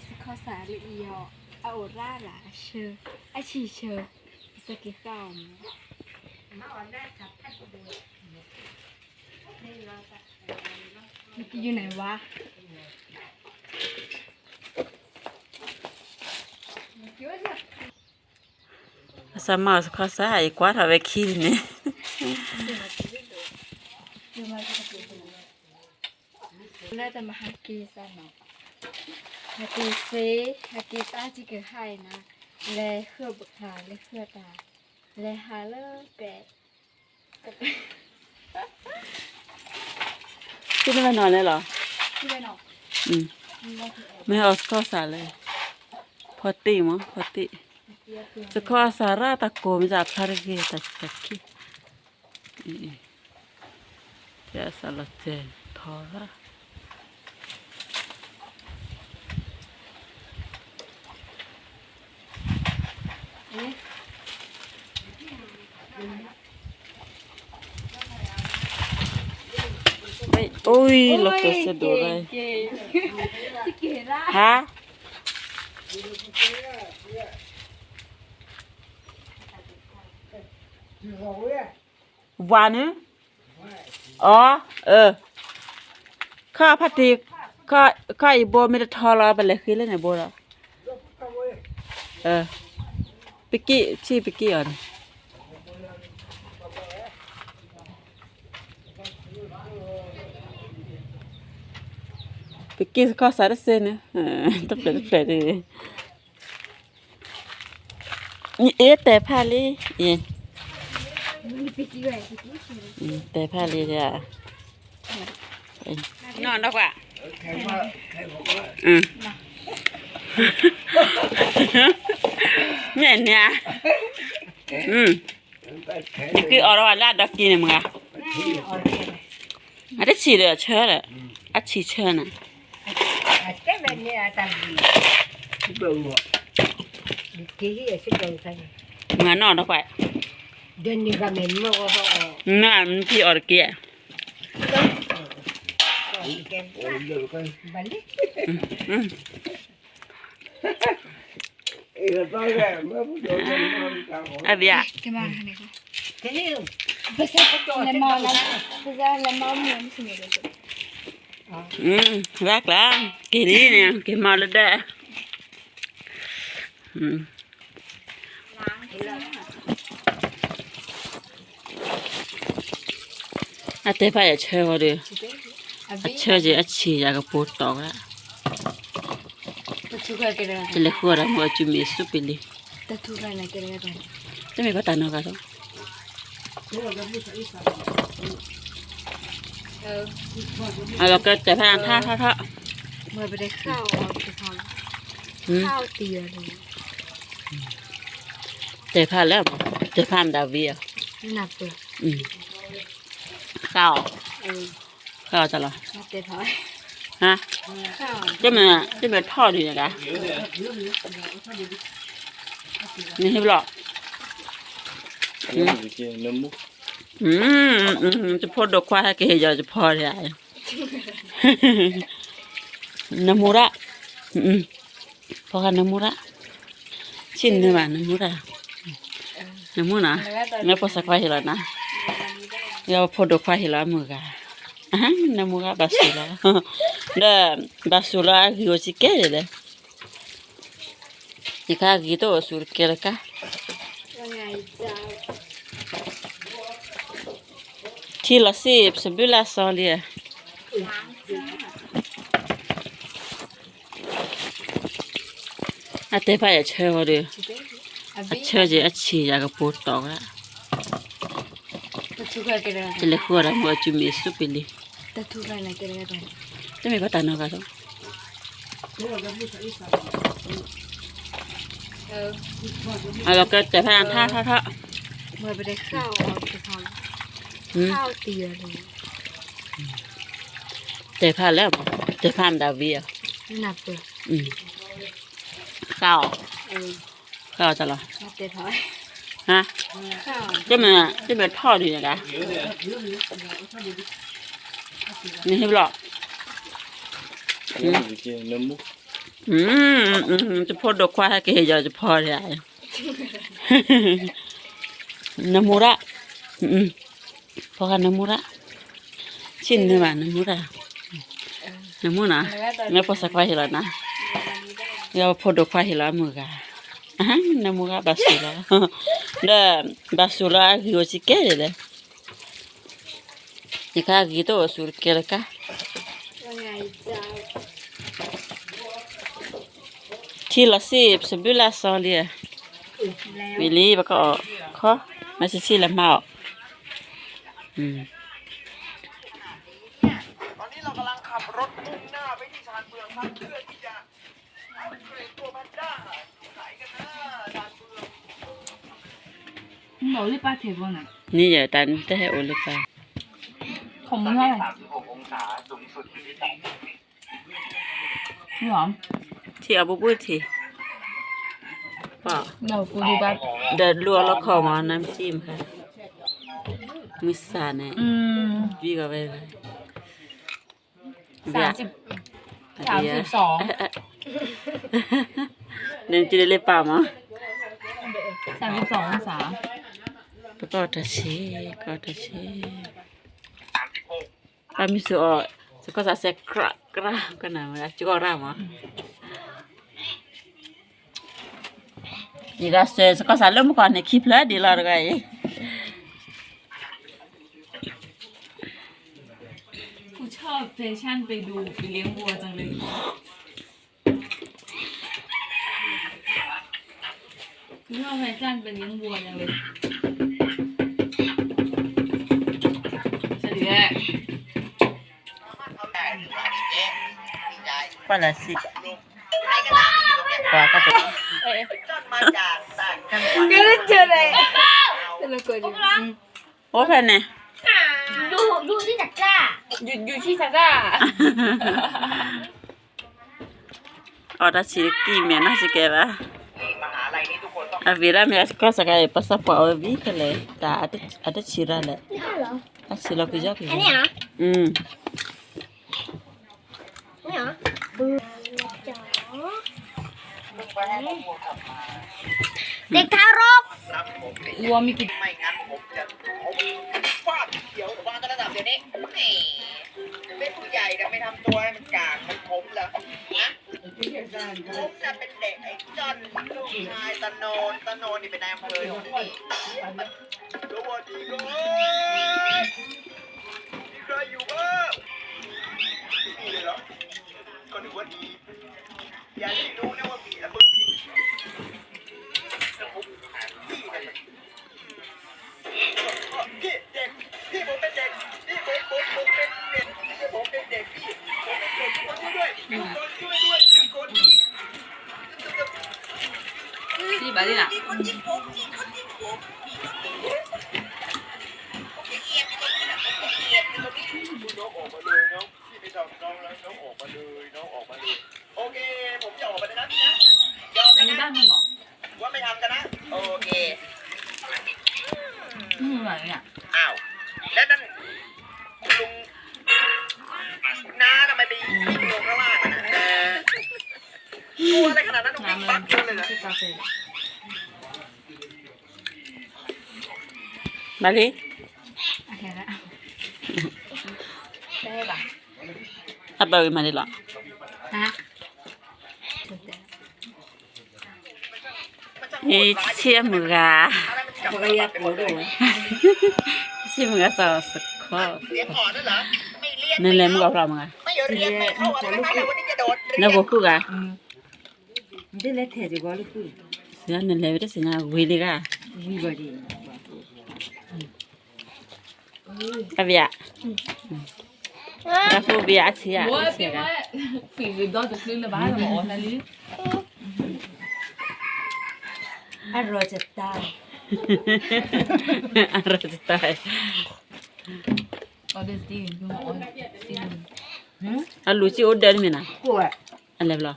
စခီၣ်စးလၢအံၤအီၤ, အအိၣ်ရၣ်လၢအဆၢ, အဆံၣ်ဆၢ, ပစက့ၤဃၣ်အီၤမး, နကယူၤန့ၣ်ဝါ အစၢ်မၤအီၤစခီၣ်စး ယကွၢ်ထီၣ်ဝဲခံန့ၣ်, လၢတမၤဟးက့ၤစၢ်နီၤ, ဟးက့ၤစ့, ဟးက့ၤတၢ်ကကဟါအံၤနၤ, လဲၤဃုာ်ဘၣ်, လဲၤဃုာ်တၢ်, လဲၤဟးလၢပဲ သ့ၣ်တဖၣ်နီၤလဲၣ်လီၤ, မ့ၢ်အီၤစခီၣ်စးလဲၣ်, ဖီတ့ၢ်မး ဖီတ့ၢ်, စခီၣ်စးရၣ်တၢ်ကိးမ့ၢ်အဖျါတဂ့ၤ တၢ်ခံ, အစးလီၤတဲာ်ထီရၣ် အိၣ်လီၤကစၢၢ်ဒိၣ်ရၣ်, ဟါ, ဝၤန့ၣ်, အီ, ခီၣ်ဖးတံၢ်, ခီၣ်အံၤဘိမ့ၢ်တထီလီၤ ပလဲၤဃ့လၢန့ၣ်ဘိဒီး, ပက့ၢ်, ဆံၣ်ပက့ၢ်အီၤန့ၣ် ပက့ၢ်စခီၣ်စးတစဲးန့ၣ်, တဖျၢၣ်တဖျၢၣ်န့ၣ်, အ့ၣ်တဲဖၣ်လံ, အ့ၣ်, တဲဖၣ်လံ, နီၢ်နီၢ်ကွၢ်, မ့ၢ်န့ၣ်, က့ၤအီၣ်ဒီးဝဲလၢအဒီက့ၤန့ၣ်မ့ၢ်ဧါ, အတဆံၣ်ဒီးဆၢဒီး, အဆံၣ်ဆၢနၤ, မ့ၢ်နီၢ်နီၢ်ကွၢ်, မ့ၢ်ဖံးအီၣ်တက့ၢ်, အဘၣ်, ရၢ်ကျါ, က့ၤလံန့ၣ် က့ၤမၤလၢဒၢး, အတဲဖၣ်ယဆၢဃီဒီး, အဆၢက့ၤအဆံၣ်ယၤကပိာ်တီၢ်ဝဲ, တလဲၤဃုအီၣ်ဒီးမ့ၢ်အီၤစုမ့ၢ်ဆူပ့ၤလံ, တမ့ၢ်ဘၣ်တၢ်နီတဂၤလီၤ, အလီၤကတဲဖၣ်ထါထါထါ, တဲဖၣ်လၢ, တဲဖၣ်မတၤဝံၤအီၤ, ဃၣ်အီၤ, ဃၣ်အီၤတလီၤ, ဟါ, တမ့ၢ်ထီၣ်ဒံးန့ၣ်ဒၣ်, နဟ့ၣ်ဘျီ, ယဖိဒိၣ်ခွါဟဲက့ၤယီၤယဖီဒၣ်, နမူရၣ်, ဖီဃာ်နမူရၣ်, ဆ့ၣ်နဘၣ်နမူရၣ်, နမူနီၤ, မ့ၢ်ဖိစၢ်ခွါဟ့ၣ်လီၤနၤ, ယဖိဒိၣ်ခွါဟ့ၣ်လီၤအမုၢ်ဂၤ, နမူရၣ်ဘၣ်စူၤလီၤ, ဒီး, ဘၣ်စူၤလီၤအဂံၢ်အိၣ်စ့ၢ်ကီးလဲၣ်, ယခါအဂံၢ်တအိၣ်စူၤတကဲလၢၤကါ, ထံလီၤစ့ၣ် စဘုလၢအစီလံ, အတဲဖၣ်ယဆၢဃီဒီး, အဆၢက့ၤအဆံၣ်ယၤကပိာ်တီၢ်ဝဲ, တလဲၤဃုအီၣ်ဒီးမ့ၢ်အီၤစုမ့ၢ်ဆူပ့ၤလံ, တမ့ၢ်ဘၣ်တၢ်နီတဂၤလီၤ, အလီၤကတဲဖၣ်ထါထါထါ, တဲဖၣ်လၢ, တဲဖၣ်မတၤဝံၤအီၤ, ဃၣ်အီၤ, ဃၣ်အီၤတလီၤ, ဟါ, တမ့ၢ်ထီၣ်ဒံးန့ၣ်ဒၣ်, နဟ့ၣ်ဘျီ, နမူ, ယဖိဒိၣ်ခွါဟဲက့ၤဟ့ၣ်ယီၤယဖီဒၣ်, နမူဒၣ်, ဖီဂၤနမူဒၣ်, ဆံၣ်နုာ်ဘၣ်နမူဒၣ်, နမူနီၤ, မ့ၢ်ဖိသၣ်ခွါဟ့ၣ်လီၤနၤ, ယဖိဒိၣ်ခွါဟ့ၣ်လီၤအမုၢ်ဂၤ, နမူဂၤဘၣ်စူၤလီၤ, ဒီးဘၣ်စူၤလီၤအဂံၢ်အိၣ်စ့ၢ်ကီးလဲၣ်, ယခါအဂံၢ်တအိၣ်စူၤတကဲလၢၤကါ ထံလီၤစံၣ် စဘုလၢအစီလံ, ဝံၤလံ ပကအီၣ်ခီ, မၤဆံဆံလၢမၤအီၣ်, န့ၣ်ယတၢ်တဟဲအိၣ်လၢပၢ် ထံၣ်အီၤပူၤပူၤထံၣ်, ဒီးလူအီၤလီခီမး နါမ့ၢ်စံၣ်မး, မုၢ်ဆါန့ၣ်, ဝံၤဂီၤဝဲ, နတလၢပၢ်မး, ပကအီၣ်တၢ်ဆံး, ကအီၣ်တၢ်ဆံး ပမ့ၢ်စူၤအီၤ, စကီၢ်စးစဲးကြၢးကြၢးကနၣ်မ့ၢ်ကီၢ်ရၣ်မး, ယကစဲးစကီၢ်စးလၢမုၢ်ကီၢ်န့ၣ် ခံဖျၢၣ်ဒံးလီၤတဂၤအံၤ, ပှၤလၢစံၣ်, ပှၤကတၢၢ်, ကဲလၢကၢၢ်လဲၣ်, အိၣ်ဖဲန့ၣ်, ယူၤဆံၣ်သးတၢ် အီၣ်တၢ်ဆံးတကံၢ်မဲာ်နီၢ်စကဲဘၣ်, အဝံၤဒၣ်မ့ၢ်အကီၢ်စးခါအံၤ ပှၤစၢဖှိၣ်အီၤဝဲဘံခဲလၢာ်, တၢ်အတဆံးရၣ်လဲၣ်, အဆံးလီၤကယီကယီ, တခါရူ เล่นผู้ใหญ่นะ ไม่ทำตัวให้มันกลาง มันผมเหรอ ฮะ ผมจะเป็นเด็กไอ้จ้อน ลูกชายตาโนน ตาโนนนี่เป็นนายอำเภอที่นี่ สวัสดีครับ มีใครอยู่บ้าง ไม่มีเลยเหรอ ก็ถือว่าดี อย่าให้รู้นะว่ามีแล้วคนจริง พี่เนี่ย พี่เด็ก พี่ผมเป็นเด็ก พี่ผม ผม ผมเป็นเด็ก พี่ ผมเป็นเด็ก ทุกคนช่วยด้วย ทุกคนช่วยด้วย ทุกคน พี่บาลีน่ะ มีคนยิงผม มีคนยิงผม มีคนยิงผม ผมจะเอียดอยู่ตรงนี้นะ ผมจะเอียดอยู่ตรงนี้ คุณน้องออกมาเลยน้อง พี่ไม่ทำน้องแล้ว น้องออกมาเลย น้องออกมาเลย โอเค ผมจะออกมาเลยนะพี่นะ ยอมแล้วนะ อันนี้บ้านมึงเหรอ ว่าไม่ทำกันนะ โอเค อืม อะไรเนี่ย อ้าว แล้วนั่น คุณลุง คุณน้าทำไมไปวิ่งลงข้างล่างอะนะ เออ กลัวอะไรขนาดนั้น วิ่งปั๊บเดียวเลยเหรอ น้ำมันไม่ใช่กาแฟ မၤလံ, အဘၢဝံၤမၤလံလီၤ, ဆံးမုၢ်ဂၤ, ဆံးမုၢ်ဂၤစီၤစခီ, နလဲၤမုၢ်ဂၤဖျီမုၢ်ဂၤ, နဘိးဃုဂၤ, နလဲၤထဲးစ့ၢ်ကီးလၢခုၣ်, နလဲၤဝဲတသ့ၣ်ညါဝံၤလံဂၤ, အဘျါ, တၢ်ဖိဘျါအဆံးဧါ, အဆံးဧါ, အရီၢ်တတၢ်, အရီၢ်တတၢ်, အလူၤစံၣ်အိၣ်ဒၢတမ့ၢ်နၤ, အလဲၤဘျီ,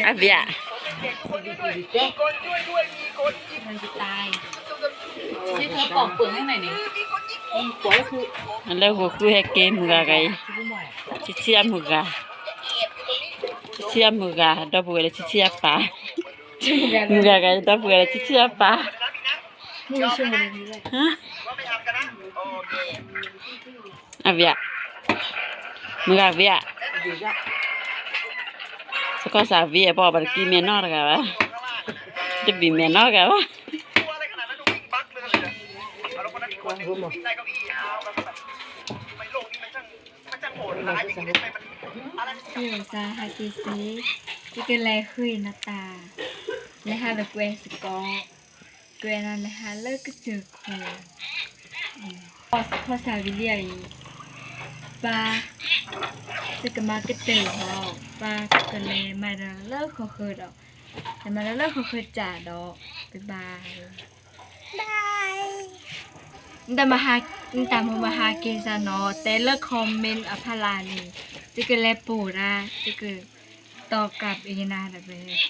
အဘျါ, ပီၣ်ပၢၢ်န့ၣ်န့ၣ် လၢဂီၤဃုဟဲက့ၤမုၢ်ဂၤဂၤအံၤ, ဆံဆံအမုၢ်ဂၤ, ဆံဆံအမုၢ်ဂၤ ဒီပုၢ်ဝဲၢ်လၢဆံဆံအပၢ်, မုၢ်ဂၤဂၤအံၤ ဒီပုၢ်ဝဲၢ်လၢဆံဆံအပၢ်, အဝံၤ, မုၢ်ဂၤဝံၤဧါ, စကီစၢ်ဝံၤအပီၢ် ပှၤတကံမဲာ်နီတဂၤဘၣ်, တဘံၣ်မဲာ်နီတဂၤဘၣ်. ယစးဟးက့ၤစ့, ယကလဲၤဃ့နတၢ်, လဲၤဟးလၢကွဲစကီ, ကွဲနၤလဲၤဟးလၢကစၢၢ်ခိၣ်, စကီစၢ်ဝံၤလံအံၤ, ပၢ်, စကမၤကတၢၢ်ဟီ, ပၢ်ကလဲၤမၤဒီးလၢဃီဃၢၤဒီး, လဲၤမၤဒီးလၢဃီဃၢၤတၢ်ဒီး, ဘၣ်ဘၣ် နတၢ်မၤဟး, နတၢ်မၤဟးက့ၤစၢ်နီၤ တဲလၢ comment အဖီလာ်န့ၣ်, သုကလဲၤပိာ်ဒၣ်, သုကတီကးပယနၤတဝဲ, ဘၣ်ဘၣ်.